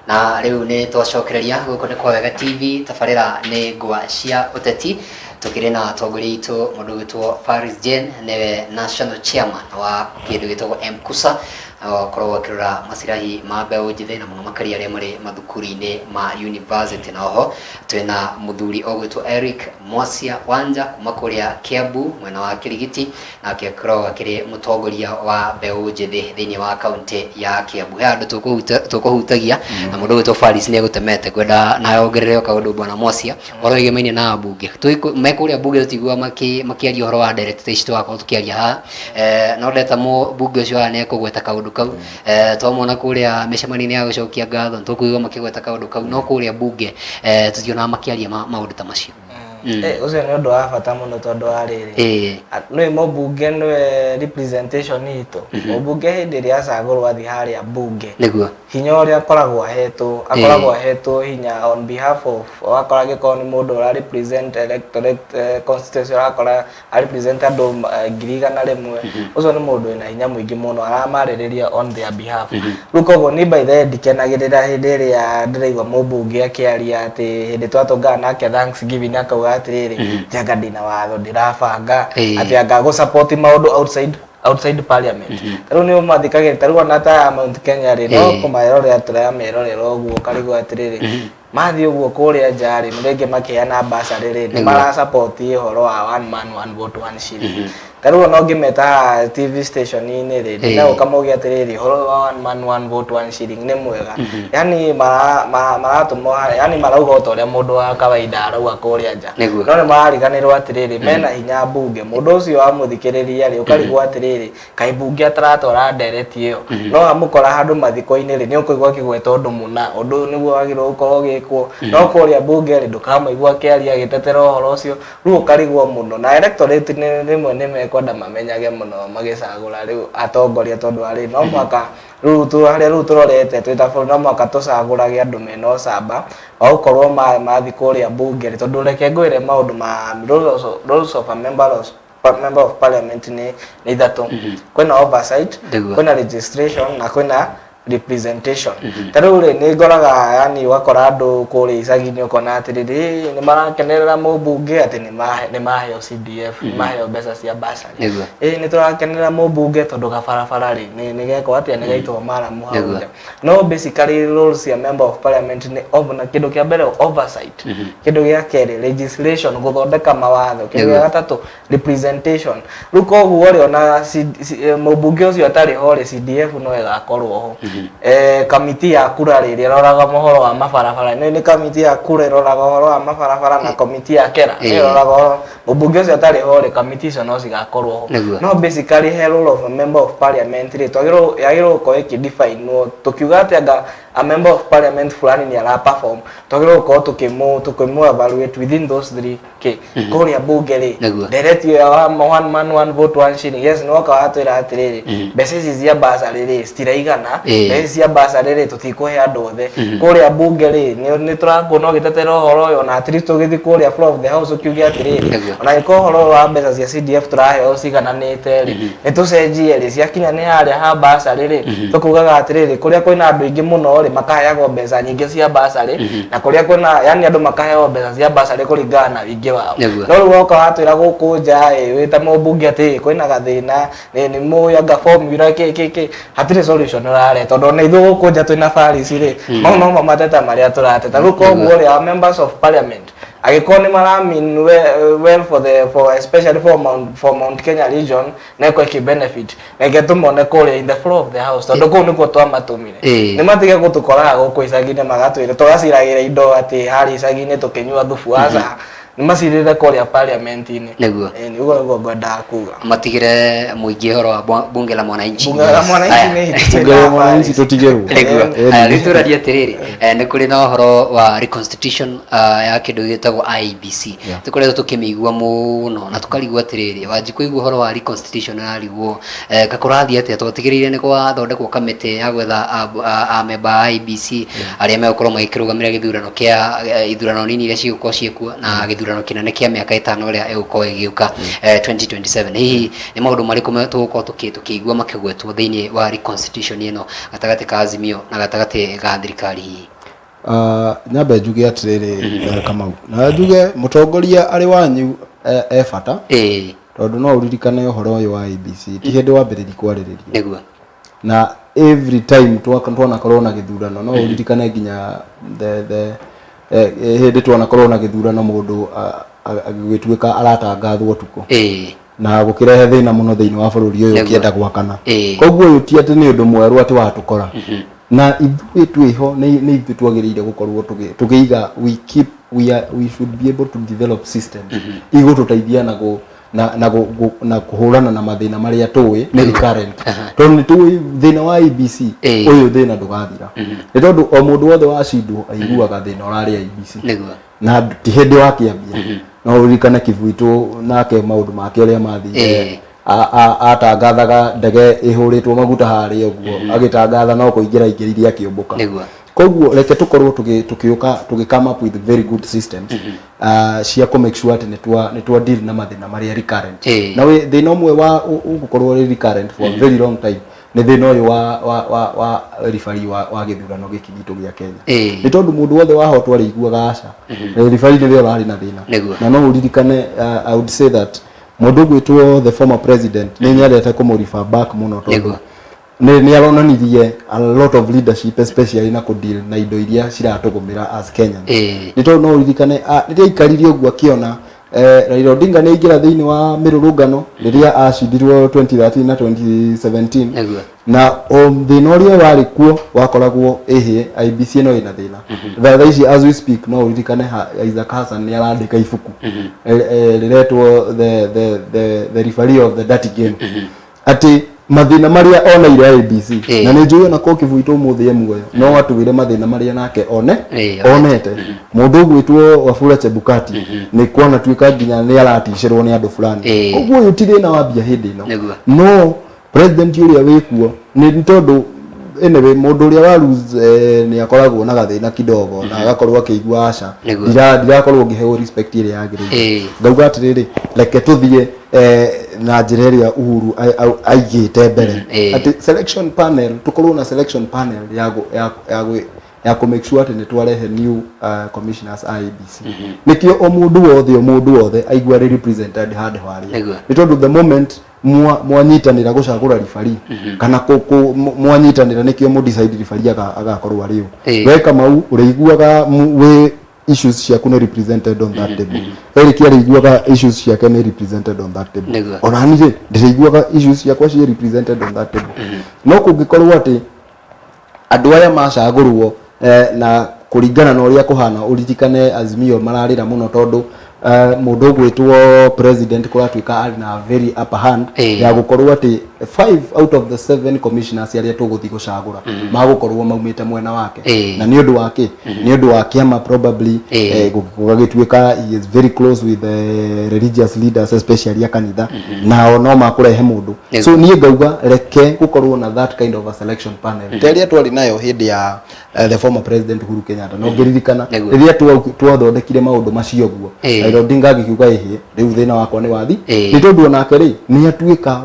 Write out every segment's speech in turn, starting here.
Na rĩu nĩ twacokereria gũkũ nĩ kwa Wega TV, tabarĩra nĩ ngwa cia ũteti. Tũkĩrĩ na atongoria aitũ, mũndũ ũgwĩtwo Faris Jane nĩwe national chairman wa kĩndũ gĩtagwo MKUSA, akoragwo akĩrora masirahi ma mbeũ njĩthĩ na mũno makĩria arĩa marĩ mathukuru-inĩ ma university. Na oho twĩna mũthuri ũgwĩtwo Eric Mwacia Wanja kuma kũrĩa Kiambu mwena wa Kĩrigiti, nake akoragwo akĩrĩ mũtongoria wa mbeũ njĩthĩ thĩinĩ wa kaunti ya Kiambu. He handũ tũkũhutagia na mũndũ ũgwĩtwo Faris nĩ egũtemete ngwenda nawe wongerere o kaũndũ bwana Mwacia, ũhoro wĩgĩmainie na ambunge. Me kũrĩa mbunge tũtiguaga makĩaria ũhoro wa ndereti ta ici tũrakorwo tũkĩaria haha. No ndeta mũmbunge ũcio haha nĩ ekũgweta kaũndũ kau. Twamona kũrĩa mĩcemanio-inĩ ya gũcokia ngatho nĩ tũkũigua makĩgweta kaũndũ kau, no kũrĩa mbunge tũtionaga makĩaria maũndũ ta macio. Eh, ũcio nĩ ũndũ wa bata mũno tondũ wa rĩrĩ, nĩwe mũmbunge, nĩwe representation itũ. Mũmbunge hĩndĩ ĩrĩa acagũrwo athiĩ harĩa mbunge, hinya ũrĩa akoragwo ahetwo, akoragwo ahetwo hinya on behalf of, ũgakora angĩkorwo nĩ mũndũ ũra represent electorate, constituency, ũrakora a represent andũ 100,000. Ũcio nĩ mũndũ wĩna hinya mũingĩ mũno, aramarĩrĩria on their behalf. Rĩu koguo niĩ by the way ndikenagĩrĩra hĩndĩ ĩrĩa ndĩraigua mũmbunge akĩaria atĩ hĩndĩ twatũngana nake Thanksgiving akauga atĩrĩrĩ, anga ndĩna watho ndĩrabanga, atĩ anga gũ support maũndũ outside parliament. Tarĩu nĩ ũmathikagĩrĩria, tarĩu ona ta ya Mount Kenya rĩ, no kũmarorera tũramerorera ũguo, ũkarigwo atĩrĩrĩ, mathiĩ ũguo kũrĩa nja rĩ, rĩngĩ makĩheana bursary rĩ, nĩ mara support ũhoro wa one man one vote one shilling. Tarĩu ona ũngĩmeta haha TV station-inĩ rĩ, ndinagũka mauge atĩrĩrĩ, ũhoro wa one man one vote one shilling nĩ mwega. Yani maratũmwo, yani marauga o ta ũrĩa mũndũ wa kawaida arauga kũrĩa nja. No nĩ marariganĩrwo atĩrĩrĩ, mena hinya mbunge. Mũndũ ũcio wamũthikĩrĩria rĩ, ũkarigwo atĩrĩrĩ, kaĩ mbunge ataratwara ndereti ĩyo? No amũkora handũ mathiko-inĩ rĩ, nĩ ũkũigua akĩgweta ũndũ mũna, ũndũ ũyũ nĩguo wagĩrĩirwo gũkorwo ũgĩkwo, no kũrĩa mbunge rĩ, ndũkamaigua akĩaria agĩtetera ũhoro ũcio. Rĩu ũkarigwo mũno na electorate nĩ rĩmwe nĩ mekwenda mamenyage mũno magĩcagũra rĩu atongoria, tondũ arĩ no mũhaka rĩu harĩa rĩu tũrorete twĩ ta bũrũri, no mũhaka tũcagũrage andũ mena ũcamba wa gũkorwo mathiĩ kũrĩa mbunge rĩ, tondũ reke ngwĩre, maũndũ ma roles of a member of parliament nĩ ithatũ. Kwĩna oversight, kwĩna registration na kwĩna representation. Ta rĩu rĩ, nĩ ngoraga, yani ũgakora andũ kũrĩa icagi-inĩ, ũkona atĩrĩrĩ, "Ĩ, nĩ marakenerera mũmbunge atĩ nĩ maheo CDF, nĩ maheo mbeca cia bursary. Ĩ, nĩ tũrakenerera mũmbunge tondũ gabarabara rĩ, nĩ gekwo atĩa, nĩ gaitwo maramu hau nja." No basically roles cia member of parliament nĩ na kĩndũ kĩa mbere oversight, kĩndũ gĩa kerĩ legislation, gũthondeka mawatho, kĩndũ gĩa gatatũ representation. Rĩu koguo rĩ, ona mũmbunge ũcio atarĩ ho rĩ, CDF no ĩgakorwo ho. Kamiti ya kura rĩ, ĩrĩa ĩroraga mohoro wa mabarabara, nĩ kamiti ya kura ĩroraga ũhoro wa mabarabara, na komiti ya kera nĩ ĩroraga ũhoro. Mũmbunge ũcio atarĩ ho rĩ, kamiti icio no cigakorwo ho. No basically he role of a member of parliament rĩ, twagĩrĩirwo, yagĩrĩirwo gũkorwo ĩkĩdefinwo. Tũkiuga atĩ anga a member of parliament fulani nĩ ara perform, twagĩrĩirwo gũkorwo tũkĩmũ evaluate within those three k. Kũrĩa mbunge rĩ, ndereti ĩyo ya one man one vote one shilling, yes, nĩ woka watwĩra atĩrĩrĩ, mbeca ici cia bursary rĩ, citiraigana, mbeca ici cia bursary rĩ, tũtikũhe andũ othe. Kũrĩa mbunge rĩ, nĩ tũrakuona ũgĩtetera ũhoro ũyũ, na at least ũgĩthiĩ kũrĩa floor of the house ũkiuge atĩrĩrĩ, ona angĩkorwo ũhoro ũyũ wa mbeca cia CDF tũraheo cigananĩte rĩ, nĩ tũcenjie rĩ, ciakinya nĩ harĩa ha bursary rĩ, tũkugaga atĩrĩrĩ, kũrĩa kwĩna andũ aingĩ mũno rĩ, makaheagwo mbeca nyingĩ cia bursary, na kũrĩa kwĩna, yani andũ makaheo mbeca cia bursary kũringana na wĩingĩ wao. No rĩu woka watwĩra gũkũ nja ĩ, wĩ ta mũmbunge atĩ kwĩna gathĩna, nĩ mũĩ anga formula kĩ kĩ kĩ, hatirĩ solution ũrarehe, tondũ ona ithuĩ gũkũ nja twĩna Paris rĩ, mau no mo mateta marĩa tũrateta. Rĩu koguo rĩ, our members of parliament angĩkorwo nĩ mara mean well for the for especially for Mount Kenya region na ĩkorwo ĩkĩ benefit, reke tũmone kũrĩa in the floor of the house, tondũ kũu nĩkuo twamatũmire. Nĩ matige gũtũkoraga gũkũ icagi-inĩ magatwĩra tũgaciragĩra indo atĩ harĩa icagi-inĩ tũkĩnyua thubu. Aca, nĩ macirĩre kũrĩa parliament-inĩ. Ĩĩ, nĩguo ngwendaga kuga. Matigĩre mũingĩ ũhoro wa bunge la mwananchi. Bunge la mwananchi. Aya. Nĩ Bunge la mwananchi tũtigĩrwo. Nĩguo. Aya, rĩu tũraria atĩrĩrĩ, nĩ kũrĩ na ũhoro wa reconstitution ya kĩndũ gĩtagwo IEBC. Tũkoretwo tũkĩmĩigua mũno na tũkarigwo atĩrĩrĩ, wanji kũigua ũhoro wa reconstitution ararigwo kakũrathiĩ atĩa. Twatigĩrĩire nĩ gwathondekwo kamĩtĩ ya gwetha amemba a IEBC arĩa megũkorwo magĩkĩrũgamĩrĩra gĩthurano kĩa ithurano nini iria cigũkorwo ciĩkuo na gĩthurano kĩnene kĩa mĩaka 5 ĩrĩa ĩgũkorwo ĩgĩũka, 2027. Hihi nĩ maũndũ marĩkũ tũgũkorwo tũkĩigua makĩgwetwo thĩinĩ wa reconstitution ĩno gatagatĩ ka Azimio na gatagatĩ ga thirikari hihi? Nyambe njuge atĩrĩrĩ, Kamau, na njuge mũtongoria arĩ wanyu e bata, tondũ no ũririkane ũhoro ũyũ wa IEBC ti hĩndĩ wambĩrĩria kwarĩrĩrio. Na every time twanakorwo na gĩthurano, no ũririkane nginya the hĩndĩ twanakorwo na gĩthurano, mũndũ agĩtuĩka aratangathwo ũtukũ na gũkĩrehe thĩna mũno thĩinĩ wa bũrũri ũyũ ũkĩenda gwakana. Koguo ũyũ ti atĩ nĩ ũndũ mwerũ atĩ watũkora, na ithuĩ twĩho nĩ ithuĩ twagĩrĩire gũkorwo tũkĩiga, we keep we are, we should be able to develop systems igũtũteithia na kũhũrana na mathĩna marĩa tũĩ nĩ recurrent, tondũ nĩ tũĩ thĩna wa IEBC, ũyũ thĩna ndũgathira, nĩ tondũ o mũndũ wothe wacindwo aiguaga thĩna ũrarĩ IEBC, na ti hĩndĩ wakĩambia. No ũririkane Kivuitũ nake maũndũ make ũrĩa mathire, atangathaga ndege ĩhũrĩtwo maguta harĩa ũguo, agĩtangatha no kũingĩra aingĩrire akĩũmbũka. Koguo reke tũkorwo tũgĩũka tũgĩ come up with very good systems cia kũ make sure atĩ nĩ twa deal na mathĩna marĩa recurrent. Na thĩna ũmwe wa ũgũkorwo ũrĩ recurrent for a very long time nĩ thĩna ũyũ wa ribari wa gĩthurano gĩkĩ gitũ gĩa Kenya, nĩ tondũ mũndũ wothe wahotwo arĩiguaga aca ribari nĩwe ũrarĩ na thĩna. Na no ũririkane, I would say that mũndũ ũgwĩtwo the former president, nĩ nyendete kũmũ back mũno, tondũ nĩ aronanirie a lot of leadership, especially na kũdeal na indo iria ciratũgũmĩra as Kenyans, nĩ tondũ no ũririkane rĩrĩa aikarire ũguo akĩona Raila Odinga nĩ aingĩra thĩinĩ wa mĩrũrũngano rĩrĩa acindirwo 2013 na 2017, na o thĩna ũrĩa warĩ kuo wakoragwo ĩhĩ IEBC ĩno ĩna thĩna. Thaa ici as we speak, no ũririkane Isaac Hassan nĩ arandĩka ibuku rĩretwo the Referee of the Dirty Game, atĩ mathĩna marĩa oneire IEBC, na nĩ njũĩ ona ko Kĩbuitũ ũmũthĩ e muoyo no atwĩre mathĩna marĩa nake one onete. Mũndũ ũgwĩtwo Wafula Chebukati nĩ kwanatuĩka nginya nĩ araticĩrwo nĩ andũ fulani. Koguo ũyũ ti thĩna wambia hĩndĩ ĩno. No president ũrĩa wĩkuo, nĩ tondũ anyway mũndũ ũrĩa wa lose nĩ akoragwo na gathĩna kidogo na agakorwo akĩigua aca, ndirakorwo ngĩheo respect ĩrĩa yagĩrĩire. Ngauga atĩrĩrĩ, reke tũthiĩ na njĩra ĩrĩa Uhuru aigĩte mbere, atĩ selection panel, tũkorwo na selection panel ya kũ make sure atĩ nĩ twarehe new commissioners a IEBC, nĩkĩo o mũndũ wothe, o mũndũ wothe aigua arĩ represented handũ harĩa, nĩ tondũ the moment mwanyitanĩra gũcagũra ribari kana mwanyitanĩra nĩkĩo mũ decide ribari agakorwo arĩ ũ, we Kamau ũrĩiguaga wĩ issues ciaku nĩ represented on that table, Eric arĩiguaga issues ciake nĩ represented on that table, ona niĩ rĩ ndĩrĩiguaga issues ciakwa ciĩ represented on that table. No kũngĩkorwo atĩ andũ aya macagũrwo na kũringana na ũrĩa kũhana, ũririkane Azimio mararĩra mũno tondũ mũndũ ũgwĩtwo president kũratuĩka arĩ na very upper hand ya gũkorwo atĩ five out of the seven commissioners arĩa tũgũthiĩ gũcagũra magũkorwo maumĩte mwena wake. Na nĩ ũndũ wa kĩ? Nĩ ũndũ wa kĩama probably, gũgagĩtuĩka he is very close with the religious leaders, especially a kanitha, nao no makũrehe mũndũ. So niĩ ngauga reke gũkorwo na that kind of a selection panel ta ĩrĩa twarĩ nayo hĩndĩ ya the former president Uhuru Kenyatta. No ngĩririkana rĩrĩa twathondekire maũndũ macio ũguo, Raila Odinga agĩkiuga, ĩhĩ, rĩu thĩna wakwa nĩ wathi, nĩ tondũ onake rĩ nĩ atuĩka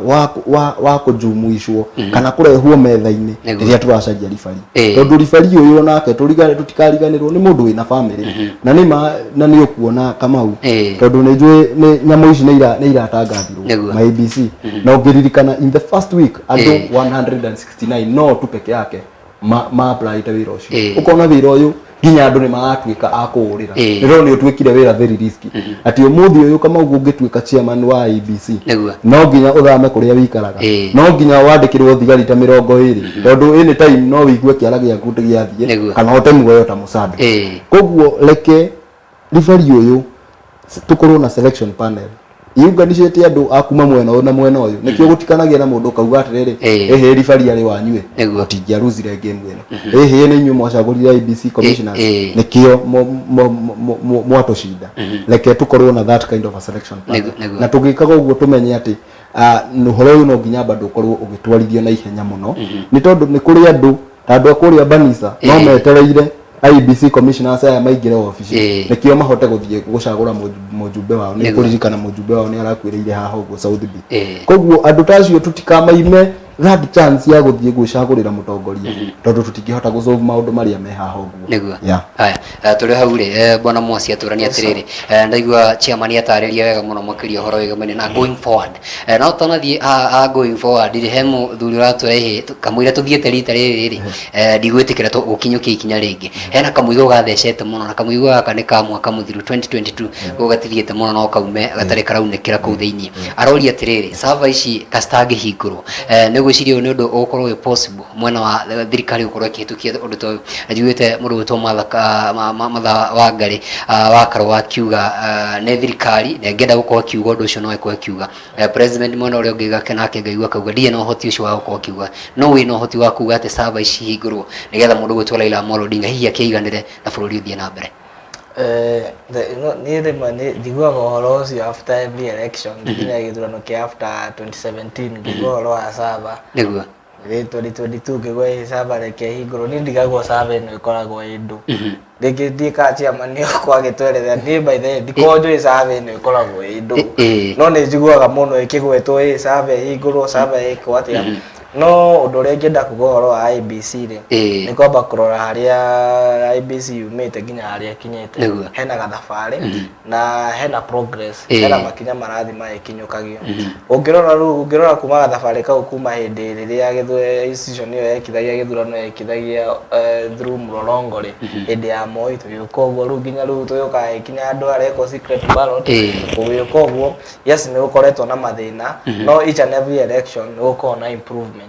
wa kũjumuishwo kana kũrehwo metha-inĩ rĩrĩa tũracaria ribari, tondũ ribari ũyũ onake tũtikariganĩrwo nĩ mũndũ wĩna family, na nĩ ma na nĩ ũkuona Kamau, tondũ nĩ njũĩ nĩ nyamũ ici nĩ iratangathirwo ma IEBC, na ũngĩririkana in the first week andũ 169 no tu peke yake ma applyte wĩra ũcio. Ũkona wĩra ũyũ nginya andũ nĩ maratuĩka a kũũrĩra, nĩ tondũ nĩ ũtuĩkire wĩra very risky, atĩ ũmũthĩ ũyũ Kamau ũngĩtuĩka chairman wa IEBC, no nginya ũthame kũrĩa wĩikaraga, no nginya wandĩkĩrwo thigari ta 20, tondũ any time no wĩigue kĩara gĩaku gĩathiĩ kana ũte muoyo ta mũcambi. Koguo reke ribari ũyũ tũkorwo na selection panel iunganicĩte andũ a kuma mwena ũyũ na mwena ũyũ, nĩkĩo gũtikanagia na mũndũ ũkauga atĩrĩrĩ, ĩhĩ, ribari arĩ wanyue, mũtingĩaruzire game ĩno, ĩhĩ, nĩ inyuĩ mwacagũrire IEBC commissioners, nĩkĩo mwatũcinda. Reke tũkorwo na that kind of a selection panel. Na tũgĩkaga ũguo tũmenye atĩ ũhoro ũyũ no nginya bado ũkorwo ũgĩtwarithio na ihenya mũno, nĩ tondũ nĩ kũrĩ andũ ta andũ a kũrĩa Banisa no metereire IEBC commissioners aya maingĩre obici, nĩkĩo mahote gũthiĩ gũcagũra mũjumbe wao. Nĩ kũririkana mũjumbe wao nĩ arakuĩrĩire haha ũguo South B. Koguo andũ ta acio tũtikamaime Third chance ya gũthiĩ gwĩcagũrĩra mũtongoria, tondũ tũtingĩhota gũ-solve maũndũ marĩa me haha ũguo. Nĩguo. Yeah. Haya, tũrĩ hau rĩ, bwana Mwasi atũrania atĩrĩrĩ, ndaigua chairman atarĩria wega mũno makĩria ũhoro wĩgamaine na going forward. No tũtanathiĩ ha going forward rĩ, he mũthuri ũratwĩra ĩhĩ kamũira tũthiĩte rita rĩrĩ rĩ, ndigwĩtĩkĩra gũkinyũkia ikinya rĩngĩ. Hena kamũigo gathecete mũno, na kamũigo gaka nĩ ka mwaka mũthiru 2022, koguo gatithiĩte mũno, no kaume gatarĩ karaunĩkĩra kũu thĩinĩ. Aroria atĩrĩrĩ, server ici kacitangĩhingũrwo, nĩ ũgwĩciria ũyũ nĩ ũndũ ũgũkorwo wĩ possible mwena wa thirikari gũkorwo ĩkĩhĩtũkia ũndũ ta ũyũ? Na njiguĩte mũndũ ũgwĩtwo Martha Wangari wa Karũa akiuga nĩ thirikari na ĩngĩenda gũkorwo ĩkiuga ũndũ ũcio no ĩkorwo ĩkiuga. President mwena ũrĩa ũngĩ nake ngaigua akauga ndirĩ na ũhoti ũcio wa gũkorwo akiuga. No wĩna ũhoti wa kuga atĩ server ici ihingũrwo nĩgetha mũndũ ũgwĩtwo Raila Amolo Odinga hihi akĩiganĩre na bũrũri ũthiĩ na mbere? Niĩ rĩmwe nĩ njiguaga ũhoro ũcio after every election, nginya gĩthurano kĩa after 2017 ngĩigua ũhoro wa server. Rĩ 2022 ngĩigua ĩ server reke ĩhingũrwo, niĩ ndigagwo server ĩno ĩkoragwo ĩ ndũ. Rĩngĩ ndiĩ kana chairman ũkwa agĩtwerethera, niĩ by the way ndikoragwo njũĩ server ĩno ĩkoragwo ĩ ndũ. No nĩ njiguaga mũno ĩkĩgwetwo ĩ server ĩhingũrwo, server ĩkwo atĩa. No ũndũ ũrĩa ingĩenda kuga ũhoro wa IEBC rĩ, nĩ kwamba kũrora harĩa IEBC yumĩte nginya harĩa ĩkinyĩte. Hena gathabarĩ na hena progress, hena makinya marathiĩ magĩkinyũkagio. Ũngĩrora rĩu, ũngĩrora kuma gathabarĩ kau, kuma hĩndĩ rĩrĩa institution ĩyo yekithagia gĩthurano, yekithagia through mũrorongo rĩ, hĩndĩ ya Moi, tũgĩũka ũguo rĩu nginya rĩu tũgĩũka ĩkinya andũ arekwo secret ballot, gũgĩũka ũguo. Yes, nĩ gũkoretwo na mathĩna, no each and every election nĩ gũkoragwo na improvement.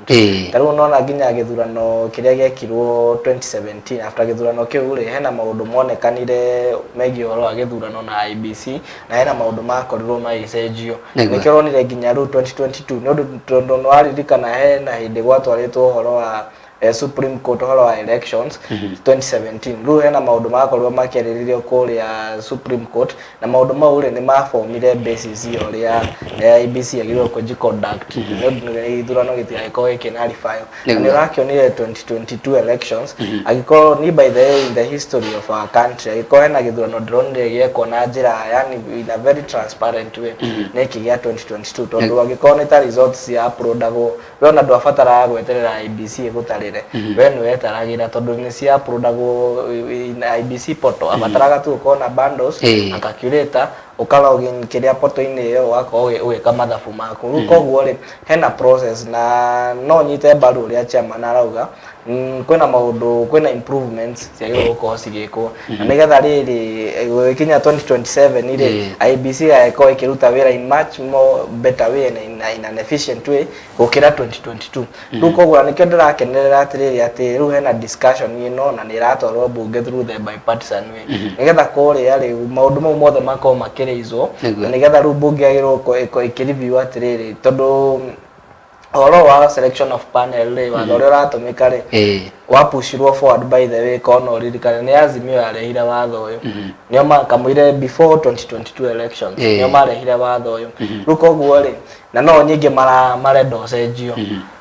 Ta rĩu nona nginya gĩthurano kĩrĩa gĩekirwo 2017, after gĩthurano kĩu rĩ, hena maũndũ monekanire megiĩ ũhoro wa gĩthurano na IEBC, na hena maũndũ makorirwo magĩcenjio. Nĩkĩo ũronire nginya rĩu 2022, nĩ ũndũ tondũ nĩ waririkana hena hĩndĩ gwatwarĩtwo ũhoro wa Supreme Court, ũhoro wa elections 2017. Rĩu hena maũndũ makorirwo makĩarĩrĩrio kũrĩa Supreme Court, na maũndũ mau rĩ, nĩ mabomire basis ya ũrĩa IEBC yagĩrĩirwo kũji conduct nĩ ũndũ gĩthurano gĩtigagĩkorwo gĩkĩnarify. Na nĩ ũrakĩonire 2022 elections, angĩkorwo ni by the way in the history of our country, angĩkorwo hena gĩthurano ndĩronire gĩekwo na njĩra, yani in a very transparent way, nĩ kĩ gĩa 2022, tondũ angĩkorwo nĩ ta results cia uploadagwo, we ona ndwabataraga gweterera IEBC ĩgũtarĩre, we nĩ wetaragĩra tondũ nĩ cia uploadagwo in IEBC portal. Abataraga tu ũkorwo na bundles na calculator, ũka login kĩrĩa portal-inĩ ĩyo, ũgakorwo ũgĩka mathabu maku. Rĩu koguo rĩ, hena process, na no nyite mbaru ũrĩa chairman arauga. Kwĩna maũndũ, kwĩna improvements ciagĩrĩirwo gũkorwo cigĩkwo, na nĩgetha rĩrĩ gũgĩkinya 2027 rĩ, IEBC ĩgakorwo ĩkĩruta wĩra in much more better way and in an efficient way gũkĩra 2022. Rĩu koguo nĩkĩo ndĩrakenerera atĩrĩrĩ, atĩ rĩu hena discussion ĩno na nĩ ĩratwarwo bunge through the bipartisan way, nĩgetha kũrĩa rĩu maũndũ mau mothe makorwo makĩraiswo, na nĩgetha rĩu bunge yagĩrĩirwo gũkorwo ĩkĩ-review atĩrĩrĩ, tondũ ũhoro wa selection of panel rĩ, watho ũrĩa ũratũmĩka rĩ, wapushirwo forward by the way, korwo no ũririkane, nĩ Azimio yarehire watho ũyũ, nĩo makamũire before 2022 elections, nĩo marehire watho ũyũ. Rĩu koguo rĩ, na no nyingĩ marenda ũcenjio.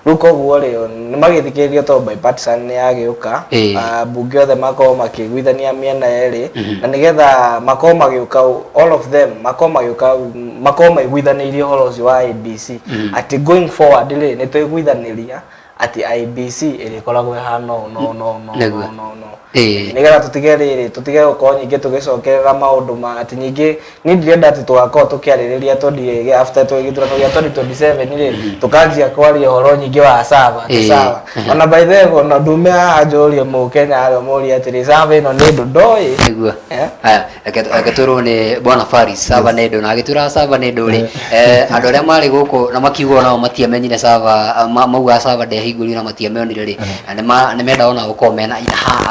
Rĩu koguo rĩ, nĩ magĩthikĩrĩrio tondũ bipartisan nĩ yagĩũka, bunge othe makorwo makĩiguithania mĩena yerĩ, na nĩgetha makorwo magĩũka, all of them makorwo magĩũka, makorwo maiguithanĩirie ũhoro ũcio wa IEBC, atĩ going forward rĩ, nĩ tũiguithanĩria atĩ IEBC ĩrĩkoragwo ĩhana ũũ no no no no no no, nĩgetha tũtige rĩrĩ, tũtige gũkorwo nyingĩ tũgĩcokerera maũndũ ma atĩ nyingĩ. Niĩ ndirenda atĩ tũgakorwo tũkĩarĩrĩria 20 after gĩthurano gĩa 2027 rĩ, tũkanjia kwaria ũhoro nyingĩ wa server, atĩ server. Ona by the way, ona ndume haha njũrie mũkenya harĩa, mũrie atĩrĩ, server ĩno nĩ ndũ ndoĩ? Nĩguo. Aya, reke twĩrwo nĩ bwana Faris server nĩ ndũ, na agĩtwĩra server nĩ ndũ rĩ, andũ arĩa marĩ gũkũ na makiuga nao matiamenyire server, maugaga server ndehingũrire na matiamĩonire rĩ, na nĩ menda ona gũkorwo mena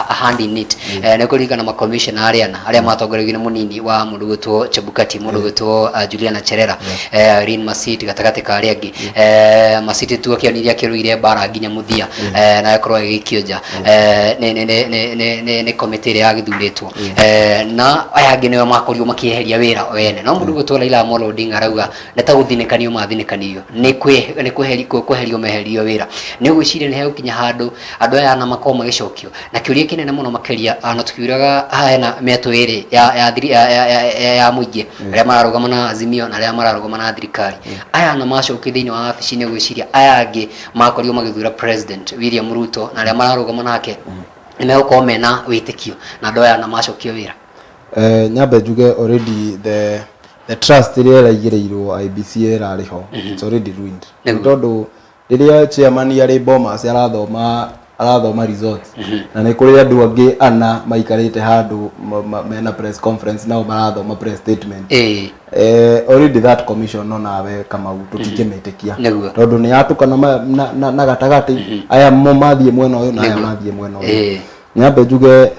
a hand in it. Nĩ kũririkana makomishona arĩa ana arĩa matongoragio nĩ mũnini wa mũndũ gwĩtwo Chebukati, mũndũ gwĩtwo Juliana Cherera, Irene Masit gatagatĩ ka arĩa angĩ. Masit tu akĩonirie akĩrũire mbara nginya mũthia, na agĩkorwo agĩgĩikio nja nĩ komĩtĩ ĩrĩa yagĩthurĩtwo, na aya angĩ nĩo makorirwo makĩeheria wĩra wene. No mũndũ gwĩtwo Raila Amolo Odinga arauga nĩ ta gũthinĩkanio mathinĩkanirio, nĩ kweherio meherio wĩra. Nĩ ũgwĩciria nĩ hegũkinya handũ andũ aya ana makorwo magĩcokio? Na kĩũria kĩnene mũno makĩria, na tũkiugaga haha hena mĩatũ ĩrĩ ya ya thiri- ya ya ya ya ya mũingĩ, arĩa mararũgama na Azimio na arĩa mararũgama na thirikari. Aya ana macokio thĩinĩ wa wabici, nĩ ũgwĩciria aya angĩ makorirwo magĩthura President William Ruto na arĩa mararũgama nake nĩ megũkorwo mena wĩtĩkio na andũ aya ana macokio wĩra? Nyambe njuge already the trust ĩrĩa ĩraigĩrĩirwo IEBC ĩrarĩ ho, it's already ruined. Nĩ tondũ rĩrĩa chairman arĩ Bomas arathoma results, na nĩ kũrĩ andũ angĩ ana maikarĩte handũ mena press conference, nao marathoma press statement, already that commission, no nawe Kamau, tũtingĩmĩtĩkia, tondũ nĩ yatũkana na gatagatĩ, aya mo mathiĩ mwena ũyũ na aya mathiĩ mwena ũyũ. Nyambe njuge,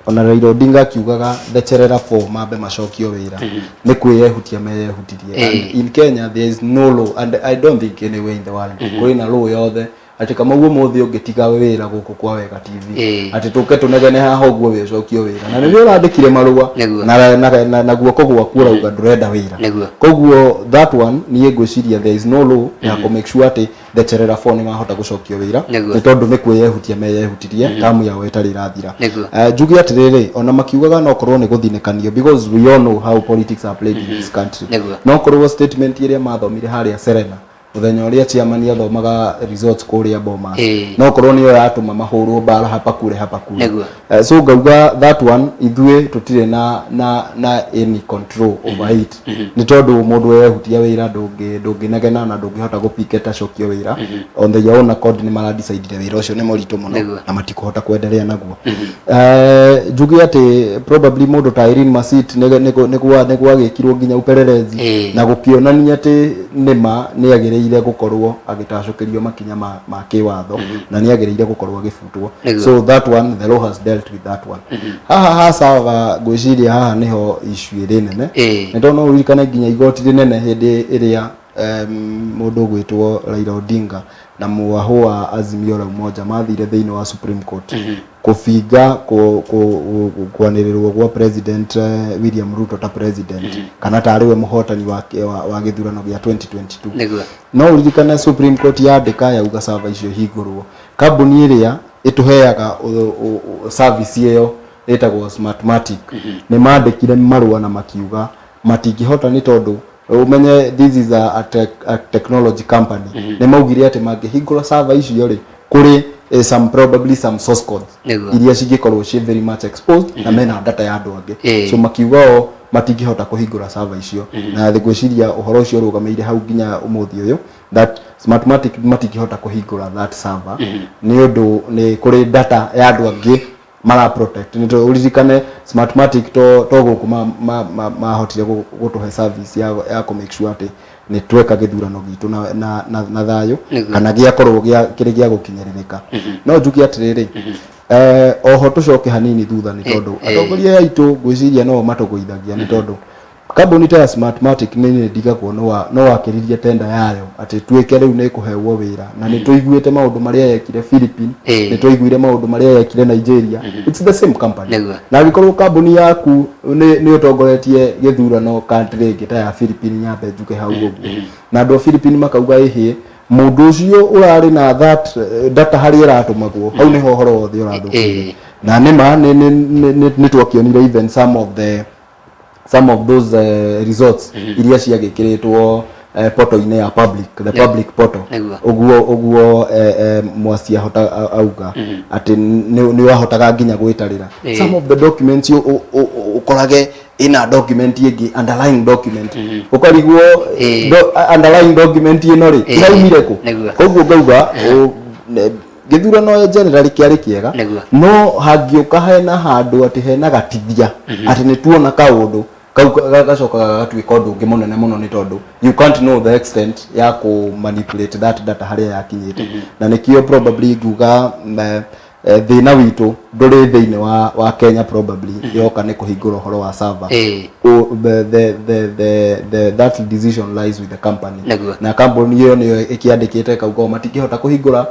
ona Raila Odinga akiugaga the Cherera Four mambe macokio wĩra, nĩ kwĩyehutia meyehutirie. And in Kenya there is no law, and I don't think anywhere in the world kũrĩ na law yothe atĩ Kamau ũmũthĩ ũngĩtiga wĩra gũkũ kwa Wega TV, atĩ tũke tũnegene haha ũguo wĩ ũcokio wĩra, na nĩrĩo ũrandĩkire marũa na guoko gwaku ũrauga ndũrenda wĩra. Koguo that one, niĩ ngwĩciria there is no law ya kũ make sure atĩ the Cherera Four nĩ mahota gũcokio wĩra, nĩ tondũ nĩ kwĩyehutia meyehutirie tamu yao ĩtarĩ ĩrathira. Njuge atĩrĩrĩ, ona makiugaga no korwo nĩ gũthinĩkanio, because we all know how politics are played in this country, no korwo statement ĩrĩa mathomire harĩa Serena mũthenya ũrĩa chairman athomaga results kũrĩa Bomas, no korwo nĩyo yatũma mahũrwo mbara hapa kule hapa kule. So ngauga that one ithuĩ tũtirĩ na any control over it, nĩ tondũ mũndũ wehutia wĩra ndũngĩnegena na ndũngĩhota gũpiket acokio wĩra. On their own accord nĩ maradecidire wĩra ũcio nĩ mũritũ mũno na matikũhota kwenderea naguo. Njuge atĩ probably mũndũ ta Irene Masit nĩ gwagĩkirwo nginya upelelezi na gũkĩonania atĩ nĩma nĩ agĩrĩire gũkorwo agĩtacũkĩrio makinya ma kĩwatho na nĩ agĩrĩire gũkorwo agĩbutwo. So that one, the law has dealt with that one. Haha ha server, ngwĩciria haha nĩho issue ĩrĩ nene, nĩ tondũ no ũririkane nginya igoti rĩnene hĩndĩ ĩrĩa mũndũ ũgwĩtwo Raila Odinga na mwahũ wa Azimio la Umoja mathire thĩinĩ wa Supreme Court kũbinga kwanĩrĩrwo gwa President William Ruto ta president kana tarĩ we mũhotani wa gĩthurano gĩa 2022. No ũririkane Supreme Court yandĩka yauga server icio hingũrwo, kambuni ĩrĩa ĩtũheaga service ĩyo ĩtagwo Smartmatic nĩ mandĩkire marũa na makiuga matingĩhota, nĩ tondũ ũmenye this is a technology company. Nĩ maugire atĩ mangĩhingũra server icio rĩ, kũrĩ some probably some source codes iria cingĩkorwo ciĩ very much exposed na mena data ya andũ angĩ. So makiuga o matingĩhota kũhingũra server icio, na ngwĩciria ũhoro ũcio ũrũgamĩire hau nginya ũmũthĩ ũyũ, that Smartmatic matingĩhota kũhingũra that server nĩ ũndũ nĩ kũrĩ data ya andũ angĩ mara protect. Nĩ tondũ ũririkane Smartmatic to gũkũ mahotire gũtũhe service ya kũ make sure atĩ nĩ tweka gĩthurano gitũ na thayũ kana gĩakorwo kĩrĩ gĩa gũkinyĩrĩrĩka. No njuge atĩrĩrĩ, oho tũcoke hanini thutha, nĩ tondũ atongoria aya aitũ ngwĩciria no matũgũithagia, nĩ tondũ kambuni ta ya Smartmatic nĩ ndigagwo no wakĩririe tenda yayo atĩ tuĩke rĩu nĩ kũhewo wĩra, na nĩ tũiguĩte maũndũ marĩa yekire Philippines, nĩ tũiguire maũndũ marĩa yekire Nigeria. It's the same company. Na angĩkorwo kambuni yaku nĩ ũtongoretie gĩthurano country ĩngĩ ta ya Philippines, nyambe njuge hau ũguo, na andũ a Philippines makauga ĩhĩ mũndũ ũcio ũrarĩ na that data harĩa ĩratũmagwo, hau nĩho ũhoro wothe ũrathũkire. Na nĩma nĩ twakĩonire even some of those results iria ciagĩkĩrĩtwo portal-inĩ ya public, the public portal. Ũguo Mwasi ahota auga atĩ nĩ wahotaga nginya gwĩtarĩra some of the documents, ũkorage ĩna document ĩngĩ, underlying document, ũkarigwo underlying document ĩno rĩ ĩraumire kũ? Koguo ngauga gĩthurano generally kĩarĩ kĩega, no hangĩũka hena handũ atĩ hena gatithia atĩ nĩ tuona kaũndũ kau gacokaga gagatuĩka ũndũ ũngĩ mũnene mũno, nĩ tondũ you can't know the extent ya kũ manipulate that data harĩa yakinyĩte. Na nĩkĩo probably nguga thĩna witũ ndũrĩ thĩinĩ wa Kenya, probably yoka nĩ kũhingũra ũhoro wa server. The that decision lies with the company. Na kambuni ĩyo nĩyo ĩkĩandĩkĩte kauga o matingĩhota kũhingũra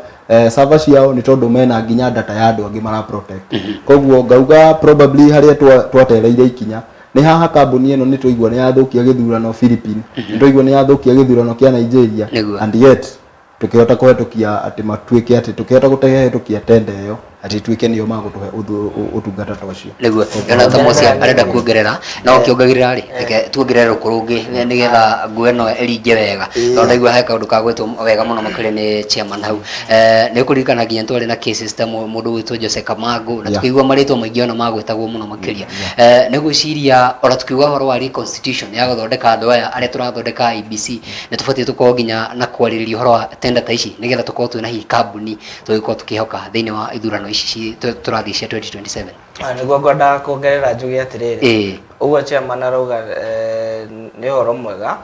server ciao, nĩ tondũ mena nginya data ya andũ angĩ mara protect. Koguo ngauga probably harĩa twatereire ikinya nĩ haha. Kambuni ĩno nĩ twaigua nĩ yathũkia gĩthurano Philippines, nĩ twaigua nĩ yathũkia gĩthurano kĩa Nigeria, and yet Tũkĩhota kũhetũkia atĩ matuĩke atĩ tũkĩhota kũhetũkia tenda ĩyo atĩ ituĩke nĩo magũtũhe ũtungata ta ũcio. Nĩguo ndĩrona ta Mosi arenda kuongerera, no ũkĩongagĩrĩra rĩ, reke tuongerere rũkũ rũngĩ nĩgetha nguo ĩno ĩringe wega, tondũ ndaigua he kaũndũ kagwetwo wega mũno makĩria nĩ chairman hau. Nĩ ũkũririkana nginya twarĩ na cases ta mũndũ ũgwĩtwo Jose Kamango na tukĩigua marĩtwa maingĩ ona magwetagwo mũno makĩria. Nĩ ngwĩciria ona tukiuga ũhoro wa reconstitution ya gũthondeka andũ aya arĩa tũrathondeka IEBC, nĩ tũbatiĩ tũkorwo nginya na kwarĩrĩria ũhoro wa tender ta ici nĩgetha tũkorwo twĩna hihi kambuni tũgĩkorwo tũkĩhoka thĩinĩ wa ithurano ici tũrathiĩ cia 2027. Ah, nĩguo ngwendaga kuongerera njuge atĩrĩrĩ, ũguo chairman arauga nĩ ũhoro mwega,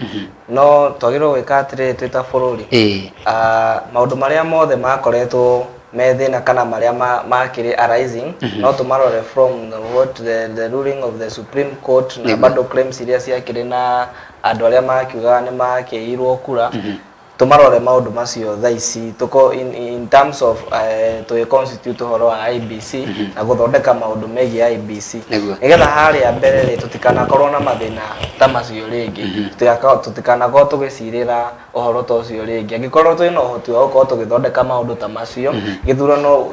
no twagĩrĩirwo gwĩka atĩrĩrĩ twĩ ta bũrũri. Ah, maũndũ marĩa mothe makoretwo me thĩna kana marĩa makĩrĩ arising, no tũmarore from what the ruling of the Supreme Court na bado claims iria ciakĩrĩ na andũ arĩa makiugaga nĩ makĩirwo kura. Tũmarore maũndũ macio thaa ici tũko in terms of tũgĩ constitute ũhoro wa IEBC na gũthondeka maũndũ megiĩ IEBC, nĩgetha harĩa mbere rĩ tũtikanakorwo na mathĩna ta macio rĩngĩ, tũtikanakorwo tũgĩcirĩra ũhoro ta ũcio rĩngĩ. Angĩkorwo twĩna ũhoti wa gũkorwo tũgĩthondeka maũndũ ta macio gĩthurano,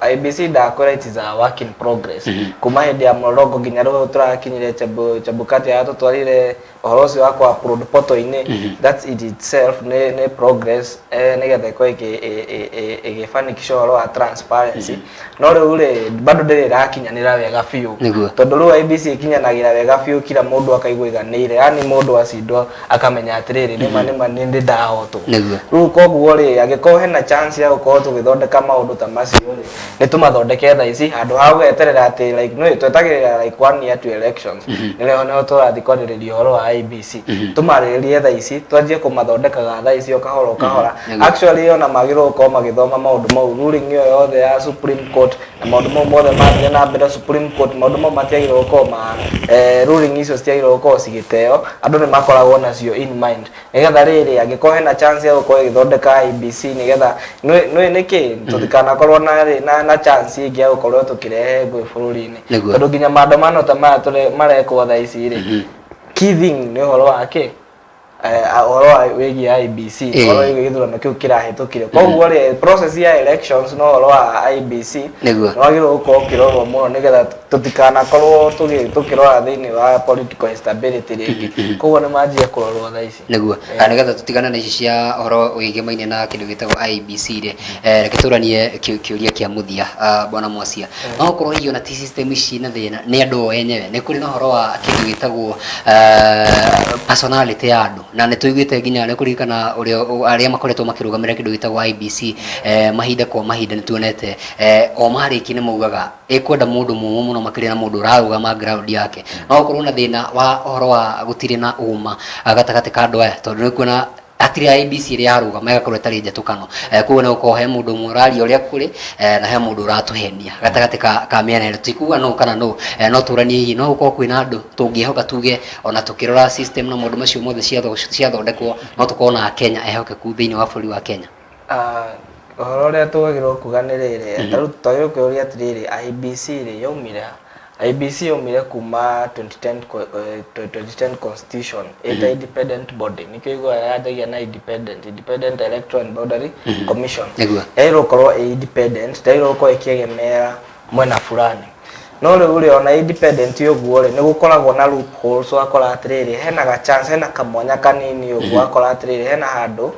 IEBC ndakwĩra, it is a work in progress kuma hĩndĩ ya Mlolongo nginya rĩu tũrakinyire Chebukati aratũtwarire ũhoro ũcio wa kũ upload portal-inĩ. That it itself nĩ progress, nĩgetha ĩkorwo ĩgĩfanikisha ũhoro wa transparency, no rĩu rĩ bado ndĩrĩ ĩrakinyanĩra wega biũ, tondũ rĩu IEBC ĩkinyanagĩra wega biũ kila mũndũ akaigua iganĩire, yani mũndũ acindwo akamenya atĩrĩrĩ, nĩma nĩma nĩ ndĩ ndahotwo. Rĩu koguo rĩ, angĩkorwo hena chance ya gũkorwo tũgĩthondeka maũndũ ta macio rĩ, nĩ tũmathondeke thaa ici handũ ha gweterera atĩ like no twetagĩrĩra like one year to elections nĩrĩo nĩho tũrathiĩ kwarĩrĩria ũhoro wa IEBC. Tũmarĩrĩrie thaa ici, twanjie kũmathondekaga thaa ici o kahora o kahora. Actually, ona magĩrĩirwo gũkorwo magĩthoma maũndũ mau, ruling ĩyo yothe ya Supreme Court na maũndũ mau mothe mathire na mbere Supreme Court. Maũndũ mau matiagĩrĩirwo gũkorwo ma ruling icio citiagĩrĩirwo gũkorwo cigĩteo, andũ nĩ makoragwo nacio in mind, nĩgetha rĩrĩ angĩkorwo hena chance ya gũkorwo ĩgĩthondeka IEBC, nĩgetha nĩ nĩkĩ tũtikanakorwo na chance ĩngĩ ya gũkorwo tũkĩrehe ngũĩ bũrũri-inĩ, tondũ nginya maandamano ta maya marekwo thaa ici rĩ, key thing nĩ ũhoro wa kĩ ũhoro wa wĩgiĩ IEBC, ũhoro wĩgiĩ gĩthurano kĩu kĩrahĩtũkire. Koguo rĩ, process ya elections na ũhoro wa IEBC nĩ wagĩrĩirwo gũkorwo ũkĩrorwo mũno, nĩgetha tũtikanakorwo tũkĩrora thĩinĩ wa political instability rĩngĩ. Koguo nĩ manjie kũrorwo thaa ici. Nĩguo, na nĩgetha tũtigane na ici cia ũhoro wĩgemaine na kĩndũ gĩtagwo IEBC rĩ, reke tũranie kĩũria kĩa mũthia. Bwana Mwacia, no gũkorwo hihi ona ti system ici na thĩna, nĩ andũ o enyewe? Nĩ kũrĩ na ũhoro wa kĩndũ gĩtagwo personality ya andũ, na nĩ tũiguĩte nginya nĩ kũririkana ũrĩa arĩa makoretwo makĩrũgamĩrĩra kĩndũ gĩtagwo IEBC, mahinda kwa mahinda nĩ tuonete o marĩkia nĩ maugaga ĩkwenda mũndũ mũmũ mũno makĩria na mũndũ ũrarũgama ground yake. No gũkorwo na thĩna wa ũhoro wa gũtirĩ na ũma gatagatĩ ka andũ aya, tondũ nĩ kuona hatirĩ IEBC ĩrĩa yarũgama ĩgakorwo ĩtarĩ njatũkano. Koguo nĩ gũkorwo he mũndũ ũmwe ũraria ũrĩa kũrĩ, na he mũndũ ũratũhenia gatagatĩ ka mĩena ĩno. Tikuga nũ kana nũ, no tũranie hihi no gũkorwo kwĩna andũ tũngĩhoka tuge ona tũkĩrora system na maũndũ macio mothe ciathondekwo, no tũkorwo na Akenya ehokeku thĩinĩ wa bũrũri wa Kenya. Ah, ũhoro ũrĩa twagĩrĩirwo kuga nĩ rĩrĩ, ta rĩu twagĩrĩirwo kwĩyũria atĩrĩrĩ, IEBC rĩ yaumire ha? IEBC yaumire kuma 2010 constitution ĩta independent body, nĩkĩo iguaga yanjagia na independent Electoral and Boundary Commission. Yagĩrĩirwo gũkorwo ĩ independent, ndĩagĩrĩirwo gũkorwo ĩkĩegemera mwena fulani. No rĩu rĩ, ona independent ũguo rĩ, nĩ gũkoragwo na loopholes, ũgakora atĩrĩrĩ, hena ga chance, hena kamwanya kanini ũguo, ũgakora atĩrĩrĩ, hena handũ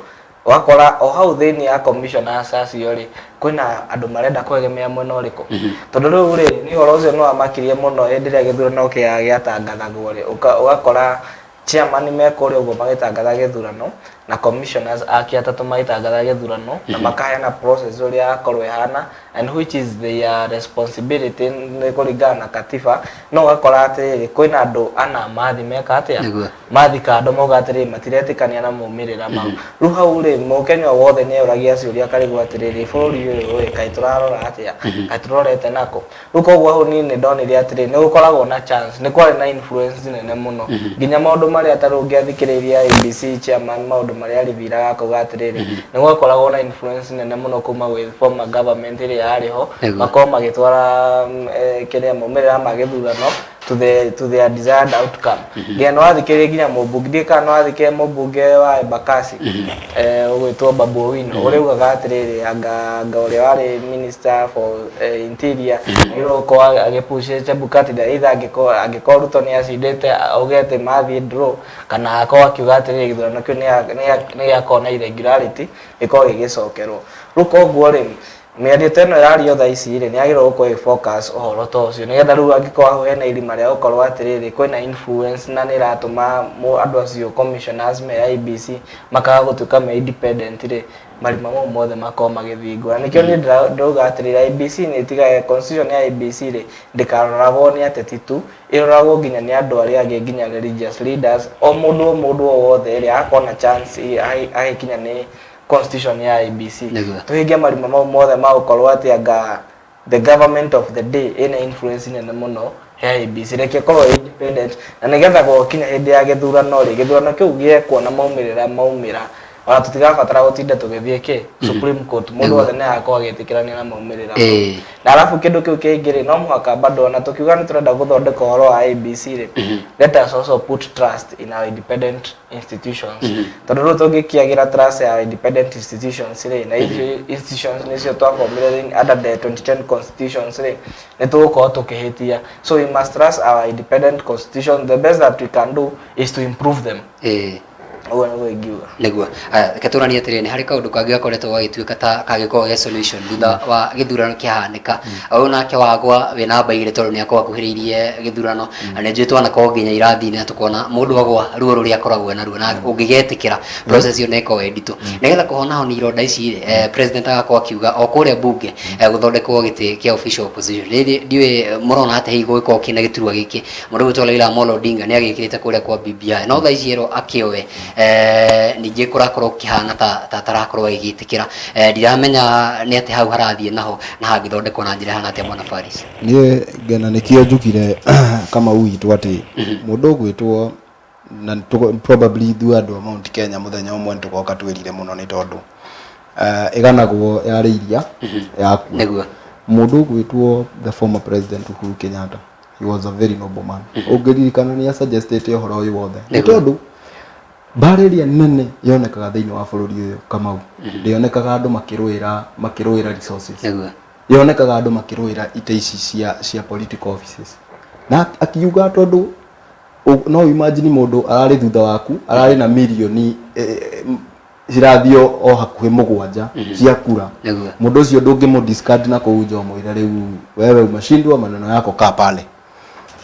ũgakora o hau thĩinĩ ya commissioners acio rĩ, kwĩna andũ marenda kwegemea mwena ũrĩkũ. Tondũ rĩu rĩ, nĩ ũhoro ũcio nĩ wamakirie mũno hĩndĩ ĩrĩa gĩthurano gĩatangathagwo rĩ, ũgakora chairman me kũrĩa ũguo magĩtangatha gĩthurano na commissioners ake atatũ magĩtangatha gĩthurano na makaheana process ũrĩa yakorwo ĩhana and which is their responsibility nĩ kũringana na katiba, no ũgakora atĩrĩrĩ, kwĩna andũ ana mathi meka atĩa, mathi kando mauga atĩrĩrĩ, matiretĩkania na maumĩrĩra mau. Rĩu hau rĩ, mũkenya o wothe nĩ eyũragia ciũria akarigwo atĩrĩrĩ, bũrũri ũyũ rĩ, kaĩ tũrarora atĩa, kaĩ tũrorete nako? Rĩu koguo hau niĩ nĩ ndonire atĩrĩrĩ, nĩ gũkoragwo na chance, nĩ kwarĩ na influence nene mũno, nginya maũndũ marĩa ta rĩu ũngĩathikĩrĩirie IEBC chairman, maũndũ marĩa aribiraga akauga atĩrĩrĩ, nĩ gwakoragwo na influence nene mũno kuma gwĩ former government ĩrĩa yarĩ ho, makorwo magĩtwara kĩrĩa maumĩrĩra ma gĩthurano. to their desired outcome. Nginya nĩ wathikĩrĩria nginya mũmbunge, ndiũĩ kana nĩ wathikĩrĩria mũmbunge wa Embakasi, ũgwĩtwo Babu Owino, ũrĩa ugaga atĩrĩrĩ, anga ũrĩa warĩ minister for interior agĩrĩirwo gũkorwo agĩpush Chebukati na either angĩkorwo Ruto nĩ acindĩte auge atĩ mathiĩ draw, kana akorwo akiuga atĩrĩrĩ, gĩthurano kĩu nĩ gĩakorwo na irregularity, gĩkorwo gĩgĩcokerwo. Rĩu koguo rĩ, mĩario ta ĩno ĩrario thaa ici rĩ, nĩ yagĩrĩirwo gũkorwo ĩ focus ũhoro ta ũcio, nĩgetha rĩu angĩkorwo hau hena irima rĩa gũkorwo atĩrĩrĩ, kwĩna influence na nĩ ĩratũma andũ acio commissioners me IEBC makaga gũtuĩka me independent rĩ, marima mau mothe makorwo magĩthingwo. Na nĩkĩo niĩ ndĩrauga atĩrĩrĩ, IEBC nĩ ĩtigage, constitution ya IEBC rĩ, ndĩkaroragwo nĩ ateti tu, ĩroragwo nginya nĩ andũ arĩa angĩ, nginya religious leaders, o mũndũ o wothe ĩrĩa akorwo na chance agĩkinya nĩ constitution ya IEBC. Tũhinge marima mau mothe ma gũkorwo atĩ anga the government of the day ĩna influence nene mũno he IEBC. Reke ĩkorwo ĩ independent, na nĩgetha gwakinya hĩndĩ ya gĩthurano rĩ, gĩthurano kĩu gĩekwo na maumĩrĩra maumĩra, ona tũtigabatara gũtinda tũgĩthiĩ kĩ Supreme Court, mũndũ wothe nĩ agakorwo agĩtĩkĩrania na maumĩrĩra mau. Na arabu kĩndũ kĩu kĩngĩ rĩ, no mũhaka bado ona tũkiuga nĩ tũrenda gũthondeka ũhoro wa IEBC rĩ, let us also put trust in our independent institutions, tondũ rĩu tũngĩkĩagĩra trust ya independent institutions rĩ, na icio institutions nĩcio twaformire under the 2010 constitutions rĩ, nĩ tũgũkorwo tũkĩhĩtia. So we must trust our independent constitution. The best that we can do is to improve them. Ũguo nĩguo ingiuga. Nĩguo. Aya, reke tũranie atĩrĩrĩ, nĩ harĩ kaũndũ kangĩ gakoretwo gagĩtuĩka ta kangĩkorwo ge solution thutha wa gĩthurano kĩahanĩka. Ũyũ nake wagwa wĩ namba 2, tondũ nĩ akorwo akuhĩrĩirie gĩthurano, na nĩ njũĩ twanakorwo nginya irathi-inĩ na tũkona mũndũ agwa ruo rũrĩa akoragwo naruo, na ũngĩgetĩkĩra process ĩyo nĩ ĩkoragwo ĩ nditũ nĩgetha kũhona honia ironda ici rĩ, president agakorwo akiuga o kũrĩa bunge gũthondekwo gĩtĩ kĩa official opposition. Rĩrĩ ndiũĩ mũrona atĩ hihi gũgĩkorwo kĩna gĩturwa gĩkĩ, mũndũ ũgwĩtwo Raila Amolo Odinga nĩ agĩkĩrĩte kũrĩa kwa BBI, no thaa ici erwo akĩoe, ningĩ kũrakorwo kũhana ta tarakorwo agĩgĩtĩkĩra. Ndiramenya nĩ atĩ hau harathiĩ naho na hangĩthondekwo na njĩra ĩhana atĩa, mwana Faris? Niĩ ngena nĩkĩo njugire Kamau witũ atĩ mũndũ ũgwĩtwo na probably ithuĩ andũ a Mount Kenya mũthenya ũmwe nĩ tũgoka twĩrire mũno, nĩ tondũ ĩganagwo yarĩ iria yakua. Mũndũ ũgwĩtwo the former president Uhuru Kenyatta, he was a very noble man. Ũngĩririkana nĩ asuggestĩte ũhoro ũyũ wothe, nĩ tondũ mbara ĩrĩa nene yonekaga thĩinĩ wa bũrũri ũyũ, Kamau, ndĩonekaga andũ makĩrũĩra resources, yonekaga andũ makĩrũĩra ite ici cia political offices. Na akiuga tondũ no imagine mũndũ ararĩ thutha waku, ararĩ na mirioni cirathiĩ o hakuhĩ 7 cia kura, mũndũ ũcio ndũngĩmũ discard na kũu nja ũmwĩre rĩu wewe umeshindwa, maneno yako kaa pale,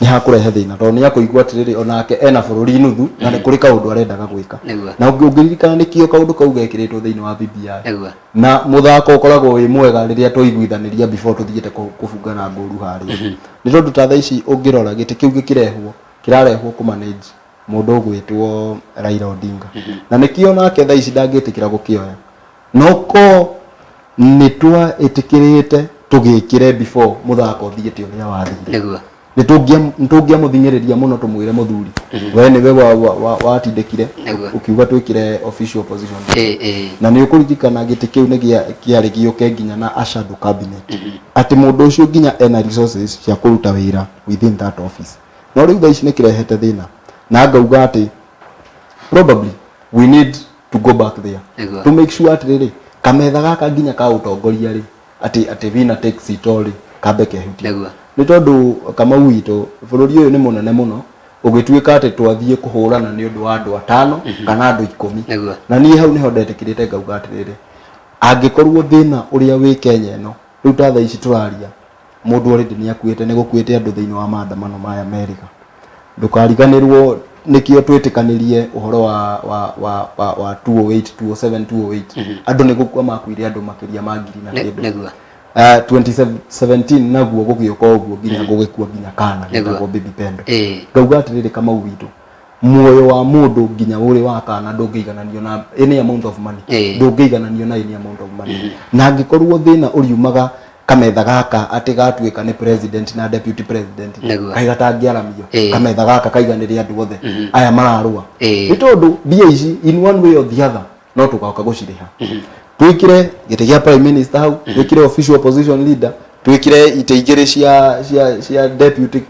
nĩ hakũrehe thĩna, tondũ nĩ akũigua atĩrĩrĩ, onake ena bũrũri nuthu na nĩ kũrĩ kaũndũ arendaga gwĩka. Na ũngĩririkana nĩkĩo kaũndũ kau gekĩrĩtwo thĩinĩ wa BBI. Na mũthako ũkoragwo wĩ mwega rĩrĩa twaiguithanĩria before tũthiĩte kũbungana ngũru harĩa, nĩ tondũ ta thaa ici ũngĩrora gĩtĩ kĩu gĩkĩrehwo, kĩrarehwo kũ manage mũndũ ũgwĩtwo Raila Odinga, na nĩkĩo nake thaa ici ndangĩtĩkĩra gũkĩoya. No ko nĩ twaĩtĩkĩrĩte tũgĩkĩre before mũthako ũthiĩte ũrĩa wathire, nĩ tũngĩamũthing'ĩrĩria mũno tũmwĩre, mũthuri we nĩwe watindĩkire ũkiuga twĩkĩre official opposition. Ĩĩ ĩĩ Na nĩ ũkũririkana gĩtĩ kĩu nĩ kĩarĩ gĩũke nginya na a shadow cabinet, atĩ mũndũ ũcio nginya ena resources cia kũruta wĩra within that office. No rĩu thaa ici nĩ kĩrehete thĩna, na ngauga atĩ probably we need to go back there to make sure atĩrĩrĩ, kametha gaka nginya ka ũtongoria rĩ, atĩ winner takes it all rĩ, kambe kehutie. Nĩ tondũ Kamau witũ, bũrũri ũyũ nĩ mũnene mũno ũgĩtuĩka atĩ twathiĩ kũhũrana nĩ ũndũ wa andũ 5 kana andũ 10. Na niĩ hau nĩho ndetĩkĩrĩte ngauga atĩrĩrĩ, angĩkorwo thĩna ũrĩa wĩ Kenya ĩno rĩu, ta thaa ici tũraria, mũndũ already nĩ akuĩte, nĩ gũkuĩte andũ thĩinĩ wa maandamano maya merĩga. Ndũkariganĩrwo nĩkĩo twĩtĩkanĩrie ũhoro wa 208, 207, 208, andũ nĩ gũkua makuire, andũ makĩria ma ngiri na kĩndũ. 2017 naguo gũgĩũka ũguo nginya gũgĩkua nginya kana getagwo Baby Pendo. Ngauga atĩrĩrĩ, Kamau witũ, muoyo wa mũndũ nginya ũrĩ wa kana ndũngĩigananio na any amount of money. Ndũngĩigananio na any amount of money. Na angĩkorwo thĩna ũriumaga kametha gaka atĩ gatuĩka nĩ president na deputy president, kaĩ gatangĩaramio kametha gaka kaiganĩre andũ othe aya mararũa? Nĩ tondũ mbia ici in one way or the other no tũgoka gũcirĩha. Twĩkĩre gĩtĩ gĩa prime minister hau, twĩkĩre official opposition leader, twĩkĩre itĩ 2 cia deputy.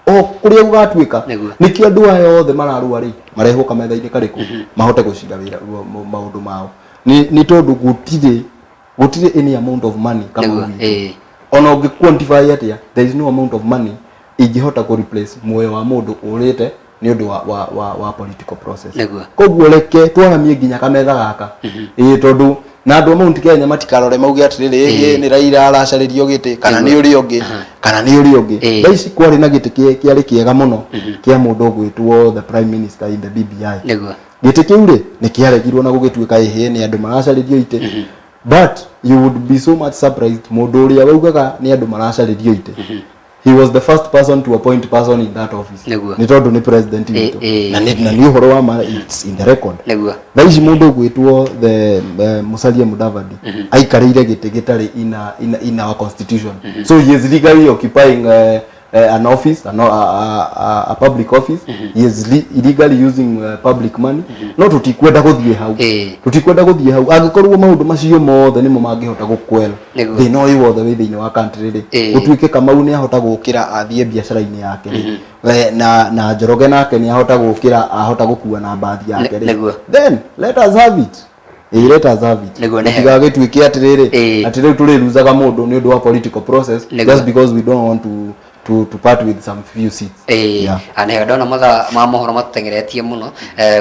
O kũrĩa gũgatuĩka. Nĩkĩo andũ aya othe mararũa rĩ, marehwo kametha-inĩ karĩkũ mahote gũcira wĩra maũndũ mao. Nĩ tondũ gũtirĩ gũtirĩ any amount of money kama witũ. Ona ũngĩ quantify atĩa, there is no amount of money ingĩhota kũ replace muoyo wa mũndũ ũrĩte nĩ ũndũ wa, wa, wa, wa political process. Koguo reke twaramie nginya kametha gaka. Ĩĩ, tondũ na andũ a Mount Kenya matikarore mauge atĩrĩrĩ, ĩhĩ nĩ Raila aracarĩrio gĩtĩ kana nĩ ũrĩa ũngĩ kana nĩ ũrĩa ũngĩ. Thaa ici kwarĩ na gĩtĩ kĩarĩ kĩega mũno kĩa mũndũ ũgwĩtwo the prime minister in the BBI. Gĩtĩ kĩu rĩ, nĩ kĩaregirwo na gũgĩtuĩka ĩhĩ nĩ andũ maracarĩrio itĩ. But you would be so much surprised, mũndũ ũrĩa waugaga nĩ andũ maracarĩrio itĩ, he was the first person to appoint person in that office. Nĩ tondũ nĩ president witũ. Na nĩ ũhoro wa ma, it's in the record. Thaa ici mũndũ ũgwĩtwo the Musalia Mudavadi aikarĩire gĩtĩ gĩtarĩ in our constitution. So he is legally occupying an office, an, a public office. He is illegally using public money. No tutikwenda gũthiĩ hau. Tutikwenda gũthiĩ hau. Angĩkorwo maũndũ macio mothe nĩmo mangĩhota gũkwela thĩna ũyũ wothe wĩ thĩinĩ wa country rĩ, gũtuĩke Kamau nĩ ahota gũkĩra athiĩ biacara-inĩ yake rĩ, na Njoroge nake nĩ ahota gũkĩra ahota gũkua na mbathi yake rĩ, then let us have it. Ĩĩ, let us have it. Gũtigagĩtuĩke atĩrĩrĩ, atĩ rĩu tũrĩruzaga mũndũ nĩ ũndũ wa political process just because we don't want to part with some few seats. Yeah. Nĩ ndona mathaa ma mohoro matũteng'eretie mũno,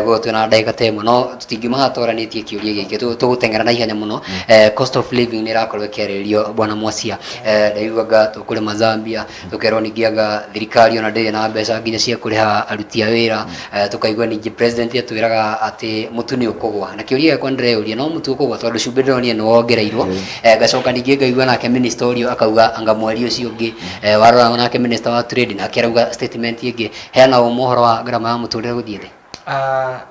guo twĩna ndagĩka ta ĩmwe, no tũtingiuma haha twaranĩtie kĩũria gĩkĩ. Tũgũteng'era na ihenya mũno. Cost of living nĩ ĩrakorwo ĩkĩarĩrĩrio, bwana Mwacia. Ndaigua anga tũkũrĩma Zambia, tũkerwo ningĩ anga thirikari ona ndĩrĩ na mbeca nginya cia kũrĩha aruti a wĩra. Tũkaigua ningĩ president atwĩraga atĩ mũtu nĩ ũkũgwa, na kĩũria gĩakwa ndĩreyũria, no mũtu ũkũgwa tondũ cumbĩ ndĩronire nĩ wongereirwo. Ngacoka ningĩ ngaigua nake minister ũrĩa akauga anga mweri ũcio ũngĩ. Warora nake minister wa trade nake arauga statement ĩngĩ. Heana ũma ũhoro wa ngarama ya mũtũrĩre gũthiĩ thĩ.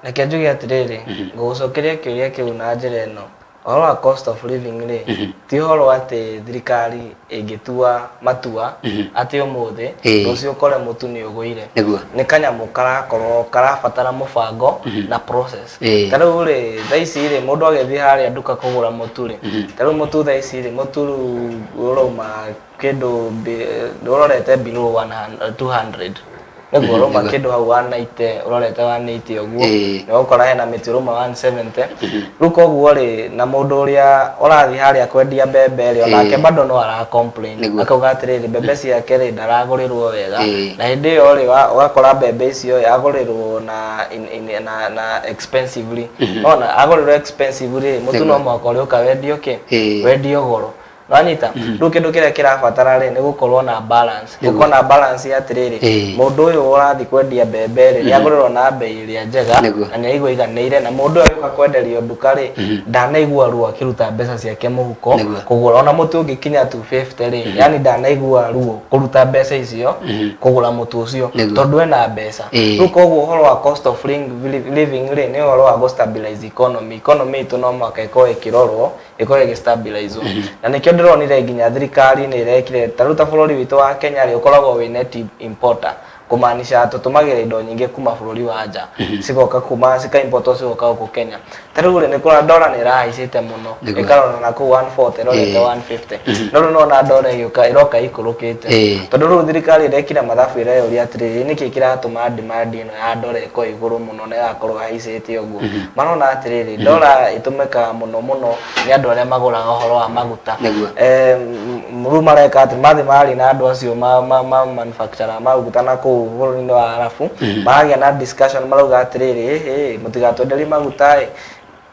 Reke njuge atĩrĩrĩ, ngũgũcokeria kĩũria kĩu na njĩra ĩno. Ũhoro wa cost of living rĩ, ti ũhoro atĩ thirikari ĩngĩtua matua atĩ ũmũthĩ, rũciũ ũkore mũtu nĩ ũgũire. Nĩ kanyamũ karakorwo karabatara mũbango na process. Ta rĩu rĩ, thaa ici rĩ, mũndũ agĩthiĩ harĩa nduka kũgũra mũtu rĩ, ta rĩu mũtu thaa ici rĩ, mũtu rĩu ũrauma kĩndũ ũrorete below 200, nĩguo ũrauma kĩndũ hau 190, ũrorete 180 ũguo. Nĩ ũgũkora hena mĩtu ĩrauma 170 rĩu. Koguo rĩ, na mũndũ ũrĩa ũrathiĩ harĩa kwendia mbembe rĩ, onake bado no ara complain, akauga atĩrĩrĩ, mbembe ciake rĩ, ndaragũrĩrwo wega. Na hĩndĩ ĩyo rĩ, ũgakora mbembe icio agũrĩrwo na in, in, na, na expensively. Ona agũrĩrwo expensive rĩ, mũtu no mũhaka ũrĩũka wendio kĩ, wendio goro. Wanyita? Rĩu kĩndũ kĩrĩa kĩrabatara rĩ, nĩ gũkorwo na balance, gũkorwo na balance ya atĩrĩrĩ, mũndũ ũyũ ũrathiĩ kwendia mbembe rĩ, nĩ agũrĩrwo na mbei ĩrĩa njega na nĩ aigua iganĩire, na mũndũ ũyũ agĩũka kwenderio nduka rĩ, ndanaigua ruo akĩruta mbeca ciake mũhuko kũgũra. Ona mũtu ũngĩkinya 250 rĩ, yani ndanaigua ruo kũruta mbeca icio kũgũra mũtu ũcio, tondũ ena mbeca. Rĩu koguo ũhoro wa cost of living rĩ, nĩ ũhoro wa gũ stabilize economy. Economy itũ no mũhaka ĩkorwo ĩkĩrorwo, ĩkorwo ĩgĩ-stabilizwo, na nĩkĩo ndĩronire nginya thirikari nĩ ĩrekire. Ta rĩu ta bũrũri witũ wa Kenya rĩ, ũkoragwo wĩ net importer, kũmaanisha tũtũmagĩra indo nyingĩ kuma bũrũri wa nja, cigoka kuma cikaimportwo, cigoka gũkũ Kenya. Ta rĩu rĩ, nĩ kũra ndora nĩ ĩrahaicĩte mũno, ĩkarora na kũu 140, ĩrorete 150, no rĩu nona ndora ĩgĩũka ĩroka ĩikũrũkĩte, tondũ rĩu thirikari ĩrekire mathabu, ĩreyũria atĩrĩrĩ, nĩkĩ kĩratũma demand ĩno ya ndora ĩkorwo igũrũ mũno na ĩgakorwo ĩhaicĩte ũguo? Marona atĩrĩrĩ, ndora ĩtũmĩkaga mũno mũno nĩ andũ arĩa magũraga ũhoro wa maguta. Rĩu mareka atĩ mathiĩ maria na andũ acio ma manufacturer maguta na kũu bũrũri-inĩ wa Arabu, maragĩa na discussion, marauga atĩrĩrĩ, ĩhĩ, mũtigatwenderie maguta ĩ,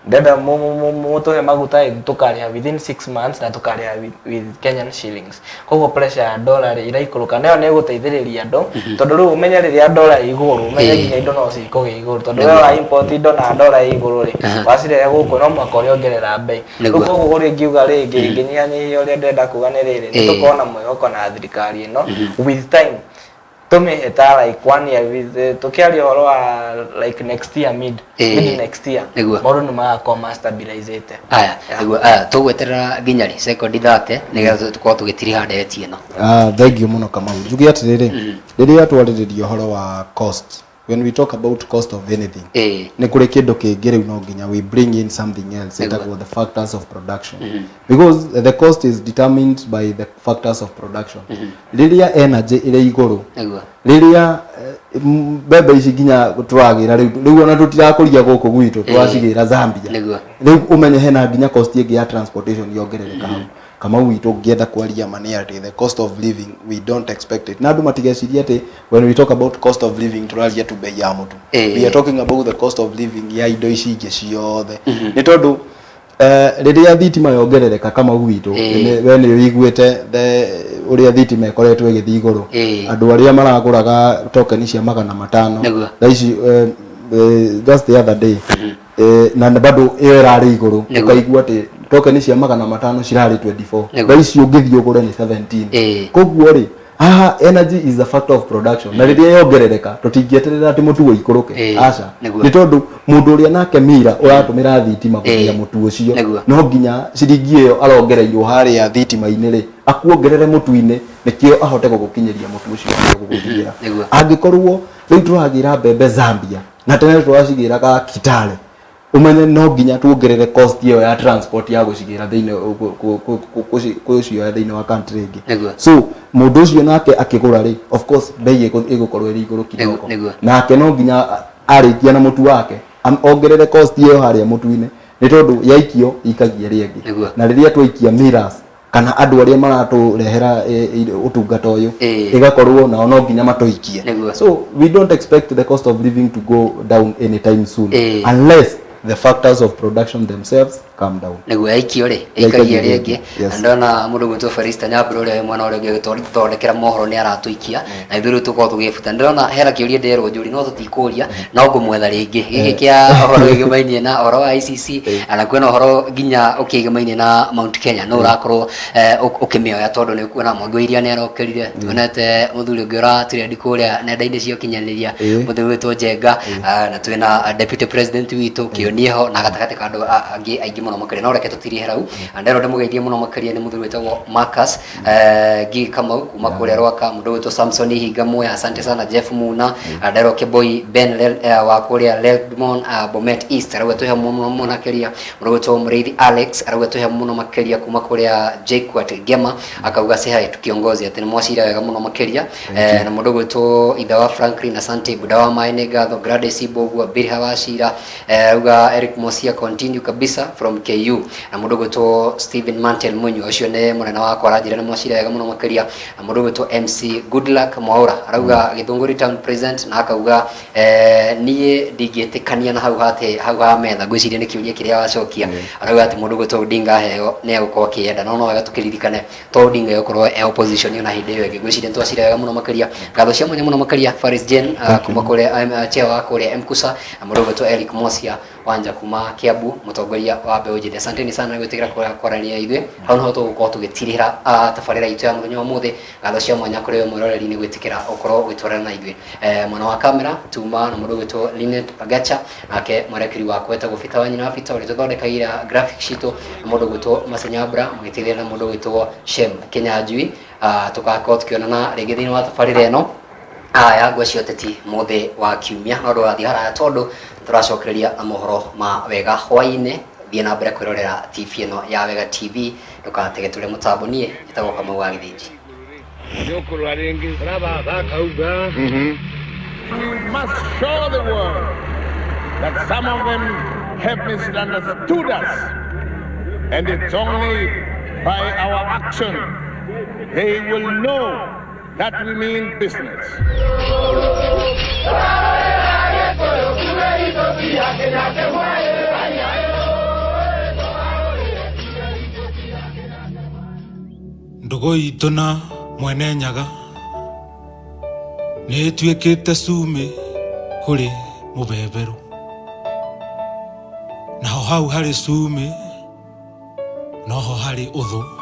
ndenda mũtũhe maguta ĩ, tũkarĩha within 6 months na tũkarĩha with Kenyan shillings. Koguo pressure ya dollar rĩ, ĩraikũrũka, nayo nĩ ĩgũteithĩrĩria andũ, tondũ rĩu ũmenye rĩrĩa dollar ĩ igũrũ, ũmenye nginya indo no cikũgĩa igũrũ, tondũ we wa import indo na dollar ĩ igũrũ rĩ, wacirehe gũkũ no mũhaka ũrĩongerera bei. Rĩu koguo ũrĩa ingiuga rĩ, ngĩnyihanyihia ũrĩa ndĩrenda kuga nĩ rĩrĩ, nĩ tũkorwo na mwĩhoko na thirikari ĩno with time, tũmĩhe ta like one year with tũkĩaria ũhoro wa like next year, mid mid next year, maũndũ nĩ magakorwo ma stabilizĩte. Aya. Nĩguo. Aya, tũgweterera nginya rĩ, sekondi 30, nĩgetha tũkorwo tũgĩtiriha ndereti ĩno? Ah, thank you mũno, Kamau. Njuge atĩrĩrĩ, rĩrĩa twarĩrĩria ũhoro wa cost When we talk about cost of anything, Nĩ kũrĩ kĩndũ kĩngĩ rĩu no nginya we bring in something else ĩtagwo the factors of production, because the cost is determined by the factors of production. Rĩrĩa energy ĩrĩ igũrũ, rĩrĩa mbembe ici nginya tũragĩra rĩu, rĩu ona tũtirakũria gũkũ gwitũ, tũracigĩra Zambia. Rĩu ũmenye hena nginya cost ĩngĩ ya transportation yongerereka hau. Kamau witũ, ũngĩenda kwaria ma nĩ atĩ the cost of living, we don't expect it, na andũ matigecirie atĩ when we talk about cost of living tũraria tu bei ya mũtu. We are talking about the cost of living ya indo ici ingĩ ciothe, nĩ tondũ rĩrĩa thitima yongerereka, Kamau witũ, we nĩ ũiguĩte ũrĩa thitima ĩkoretwo ĩgĩthiĩ igũrũ. Andũ arĩa maragũraga tokeni cia 500, thaa ici, just the other day, na bado ĩyo ĩrarĩ igũrũ, ũkaigua atĩ tokeni cia 500 cirarĩ 24, thaa ici ũngĩthiĩ ũgũre nĩ 17. Koguo rĩ, haha energy is a factor of production, na rĩrĩa yongerereka tũtingĩeterera atĩ mũtu ũikũrũke. Aca. Nĩ tondũ mũndũ ũrĩa nake mira ũratũmĩra thitima gũthĩa mũtu ũcio, no nginya ciringi ĩyo arongereirwo harĩa thitima-inĩ rĩ, akuongerere mũtu-inĩ nĩkĩo ahote gũgũkinyĩria mũtu ũcio ahote gũgũthigĩra. Angĩkorwo rĩu tũragĩra mbembe Zambia na tene tũracigĩraga Kitale, ũmenye no nginya tuongerere cost ĩyo ya transport ya gũcigĩra thĩinĩ, gũcioya thĩinĩ wa country ĩngĩ. So mũndũ ũcio nake akĩgũra rĩ, of course bei ĩgũkorwo ĩrĩ igũrũ kidogo. Nake no nginya arĩkia na mũtu wake ongerere cost ĩyo harĩa mũtu-inĩ, nĩ tondũ yaikio ikagia ĩrĩa ĩngĩ. Na rĩrĩa twaikia millers kana andũ arĩa maratũrehera ũtungata ũyũ, ĩgakorwo nao no nginya matũikie. So we don't expect the cost of living to go down anytime soon unless the factors of production themselves come down. Nĩguo, yaikio rĩ, Yaikagia ĩikagia ĩrĩa rĩngĩ. ĩngĩ, yes. Na ndona mũndũ gwĩtwo Felista Nyambura, ũrĩa wĩ mwena ũrĩa ũngĩ agĩtũthondekera mohoro, nĩ aratũikia na ithuĩ rĩu tũkorwo tũgĩbuta. Ndĩrona hena kĩũria nderwo njũri, no tũtikũria, no ngũmwetha rĩngĩ gĩkĩ kĩa ũhoro wĩgĩmainie na ũhoro wa ICC, na kwĩna ũhoro nginya ũkĩgĩmainie na Mount Kenya, no ũrakorwo ũkĩmĩoya, tondũ nĩ ũkuona Mwangi wa Iria nĩ arokĩrire, tuonete mũthuri ũngĩ ũratrendi kũrĩa nenda-inĩ cia ũkinyanĩria, mũthuri wĩtwo Njenga, na twĩna deputy president witũ kĩonie ho na gatagatĩ ka andũ angĩ aingĩ mũno makĩria. No reke tũtirie hau. Nderwo ndĩmũgeithie mũno makĩria nĩ mũthuri wĩtagwo Marcus Ngigi Kamau kuma kũrĩa Rwaka, mũndũ wĩtwo Samson Ihinga Muya, asante sana. Jeff Muna, nderwo Kĩboi Ben wa kũrĩa Leldmon, Bomet East, arauga twĩ hamwe mũno mũno makĩria. Mũndũ wĩtwo Mũrĩithi Alex arauga twĩ hamwe mũno makĩria kuma kũrĩa JKUAT Gema, akauga say hi to kiongozi, atĩ nĩ mwacira wega mũno makĩria. Na mũndũ gwĩtwo ithe wa Franklin, asante. Buda wa maĩ nĩ ngatho. Gladys Mbogua Birha wa Cira, auga Eric Mosia continue kabisa from KU. Na mũndũ gwĩtwo Stephen Mantel Munyu, ũcio nĩ mũnene wakwa, aranjĩra nĩ mwacira wega mũno makĩria. Na mũndũ gwĩtwo MC Goodluck Mwaura arauga Gĩthũngũri town present, na akauga niĩ ndingĩtĩkania na hau hatĩ hau ha metha. Ngwĩciria nĩ kĩũria kĩrĩa wacokia. Arauga atĩ mũndũ gwĩtwo Odinga aheo nĩ egũkorwo akĩenda, no no wega tũkĩririkane to Odinga egũkorwo e opposition ona hĩndĩ ĩyo ĩngĩ. Ngwĩciria nĩ twacira wega mũno makĩria. Ngatho cia mwanya mũno makĩria Faris Jane, kuma kũrĩa chair wa kũrĩa Mkusa, na mũndũ gwĩtwo Eric Mosia Wanja kuma Kiambu, mũtongoria wa mbeũ njĩthĩ. Asanteni sana nĩ gwĩtĩkĩra kwaranĩria ithuĩ. Hau niho tũgũkorwo tũgĩtirĩra tabarĩra itũ ya mũthenya wa ũmũthĩ. Ngatho cia mwanya kũrĩ we mwĩroreri nĩ gwĩtĩkĩra ũkorwo ũgĩtwarana na ithuĩ. Mwena wa kamera tuma na mũndũ gwĩtwo Linet Pagacha, nake mwerekeri wakwa etagwo Peter wa nyina wa Peter, ũrĩa tũthondekagĩra graphics citũ na mũndũ gwĩtwo Masenyambra, mũgĩteithia na mũndũ gwĩtwo Shem Kinyanjui. Tũgakorwo tũkĩonana rĩngĩ thĩinĩ wa tabarĩra ĩno ya ngwa cia ũteti mũthĩ wa kiumia, no ndũgathiĩ haraya tondũ tũracokereria na mohoro ma Wega hwaĩ-inĩ. Thiĩ na mbere kwĩrorera TV ĩno ya Wega TV, ndũgatege tũrĩ mũtambo. Niĩ njĩtagwo Kamau wa Gĩthĩnji. Nĩũkũrora rĩngĩ bakauga. We must show the world that some of them have misunderstood us, and it's only by our action they will know that we mean business. Ndũgũ itũ na Mwene Nyaga nĩ ĩtuĩkĩte cumĩ kũrĩ mũbeberũ, naho hau harĩ cumĩ noho harĩ ũthũ.